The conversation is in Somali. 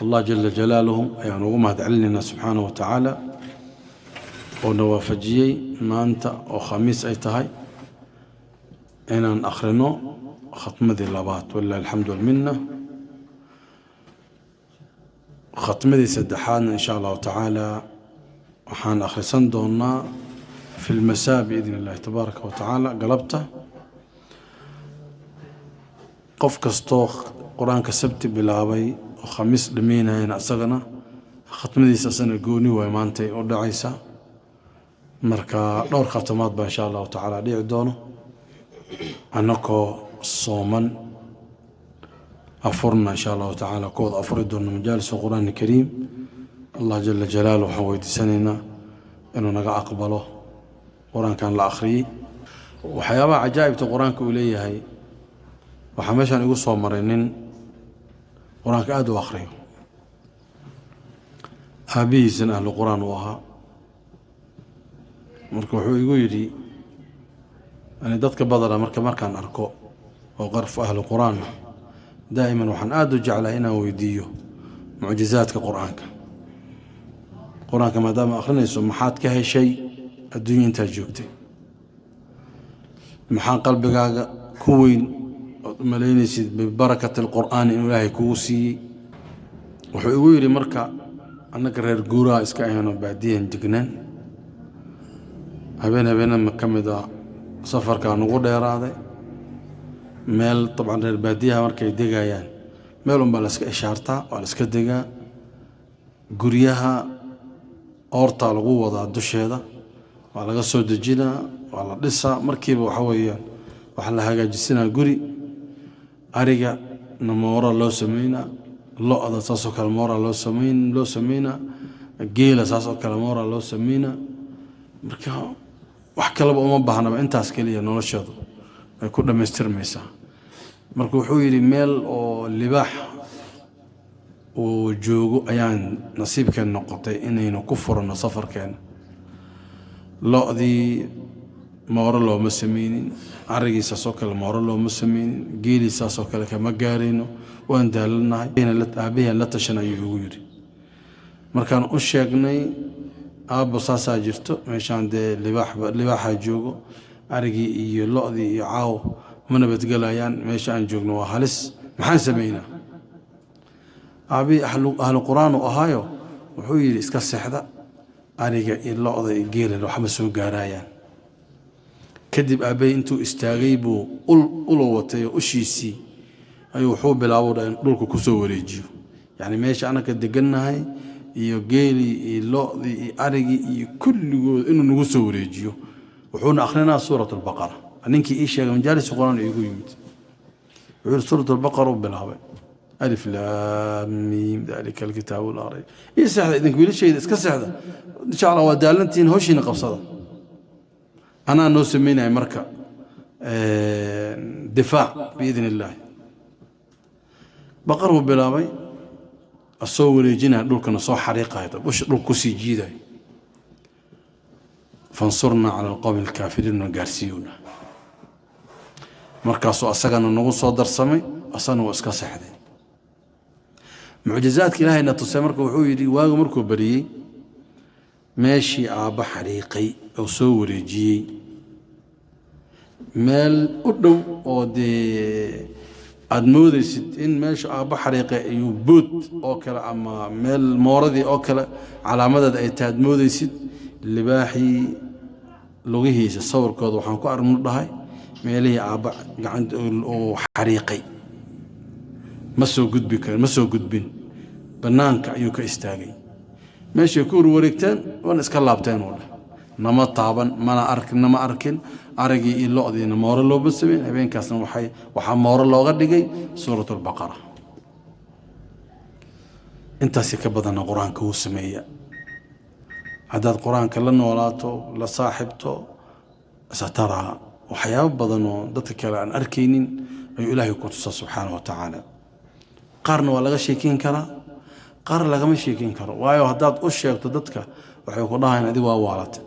Allah jala jalaaluhu ayaan ugu mahad celinaynaa subxaanahu wa tacaala oo na waafajiyey maanta oo Khamiis ay tahay inaan akhrino khatmadii labaad, walilahi alxamdu walminna. Khatmadii saddexaadna insha Allahu tacaala waxaan akhrisan doonaa fi lmasaa biidn illahi tabaaraka wa tacaala galabta. Qof kastoo Qur-aanka Sabti bilaabay oo Khamiis dhammeynayana, isagana khatmadiisa asana gooni waay maantay u dhacaysa. Marka dhowr khatamaad baa insha Allahu tacaala dhici doono, annakoo sooman afurna insha Allahu tacaala ku wada afuri doono majaalis Qur'aan Kariim. Allah jala jalaaluhu waxaan weydiisanaynaa inuu naga aqbalo Qur-aankan la akhriyey. Waxyaabaha cajaa'ibta Qur-aanka uu leeyahay, waxaa meeshaan igu soo maray nin Qur-aanka aada u akhriyo, aabbihiisana ahlu Qur-aan uu ahaa. Marka wuxuu igu yidhi, yani dadka badana markaan arko oo qarf ahlu Qur-aanna, daa'iman waxaan aada u jeclahay inaan weydiiyo mucjizaadka Qur-aanka. Qur-aanka maadaama akhrinayso, maxaad ka heshay adduunya intaad joogtay? Maxaa qalbigaaga ku weyn ood u malaynaysid bibarakati alqur'aani inuu Ilaahay kugu siiyey? Wuxuu igu yidhi, marka annaga reer guuraha iska ahayno, baadiyan degnaan, habeen habeenama ka mid a safarkaa nagu dheeraaday. Meel dabcan reer baadiyaha markay degayaan, meel unbaa la iska ishaartaa, waa la iska degaa. Guryaha oortaa lagu wadaa dusheeda, waa laga soo dejinaa, waa la dhisaa markiiba. Waxa weeyaan waxaa la hagaajisanaa guri. Ariga na moora loo sameynaa, lo-da saasoo kale moora loo sameynaa, geela saas oo kale moora loo sameynaa. Marka wax kaleba uma baahnaba, intaas keliya nolosheedu ay ku dhammaystirmaysaa. Marka wuxuu yidhi, meel oo libaax uu joogo ayaan nasiibkeen noqotay inaynu ku furanno safarkeena. Lo-dii mooro looma sameynin, arigii saasoo kale mooro looma sameynin, geelii saasoo kale kama gaarayno, waan daalanahay. Aabaheen la tashan ayuu igu yidhi. Markaan u sheegnay, aabbo saasaa jirto, meeshaan dee libaaxaa joogo, arigii iyo lo-dii iyo caaw ma nabadgelayaan, meesha aan joogno waa halis, maxaan sameynaa? Aabbihii ahlu Qur-aan uu ahaayo, wuxuu yidhi, iska seexda, ariga iyo lo-da iyo geela waxba soo gaarayaan. Kadib aabbahii intuu istaagay buu ul ulo watay oo ushiisii ayuu wuxuu bilaabo in dhulka kusoo wareejiyo, yacni meesha anaka degannahay iyo geelii iyo lo-dii iyo arigii iyo kulligood inuu nagu soo wareejiyo. Wuxuuna akhrinaa Suurat Albaqara. Ninkii ii sheegay majaalis Qur-aan iigu yimid wuxuu yidhi, Suurat Albaqara u bilaabay, alif laam miim dalika alkitaabu laa rayb. Ii seexda idinku, wiilashayda, iska seexda insha Allah, waa daalantihiin, hawshiina qabsada, anaa noo sameynaya marka difaac biidn illaahi. Baqar buu bilaabay, asoo wareejinaya dhulkana, soo xariiqaya, usha dhulka kusii jiidaya, fansurnaa cala alqowmi alkaafiriin na gaarsiiyuna. Markaasuu asagana nagu soo darsamay, asagana waa iska seexday. Mucjizaadka Ilaahayna tusay. Marka wuxuu yidhi, waagu markuu bariyey, meeshii aabba xariiqay oo soo wareejiyey meel u dhow oo dee aada moodaysid in meesha aabba xariiqay ayuu bood oo kale ama meel mooradii oo kale calaamadeed ay tahay aad moodaysid, libaaxii lugihiisa sawirkooda waxaan ku aragnu dhahay meelihii aabba gacanta uu xariiqay. Ma soo gudbi karin, ma soo gudbin, bannaanka ayuu ka istaagay. Meeshay ku warwareegteen waana iska laabteen uu dheh, nama taaban, mana arkin, nama arkin. Aragii iyo lo-diina mooro looma sameyn. Habeenkaasna waxaa mooro looga dhigay Suurat Albaqara. Intaasi ka badanna Qur-aanka wuu sameeya. Haddaad Qur-aanka la noolaato, la saaxibto, sataraa waxyaabo badan oo dadka kale aan arkaynin ayuu Ilaahay ku tusaa subxaana wa tacaala. Qaarna waa laga sheekeyn karaa, qaar lagama sheekeyn karo, waayo haddaad u sheegto dadka waxay ku dhahayan, adigu waa waalatay.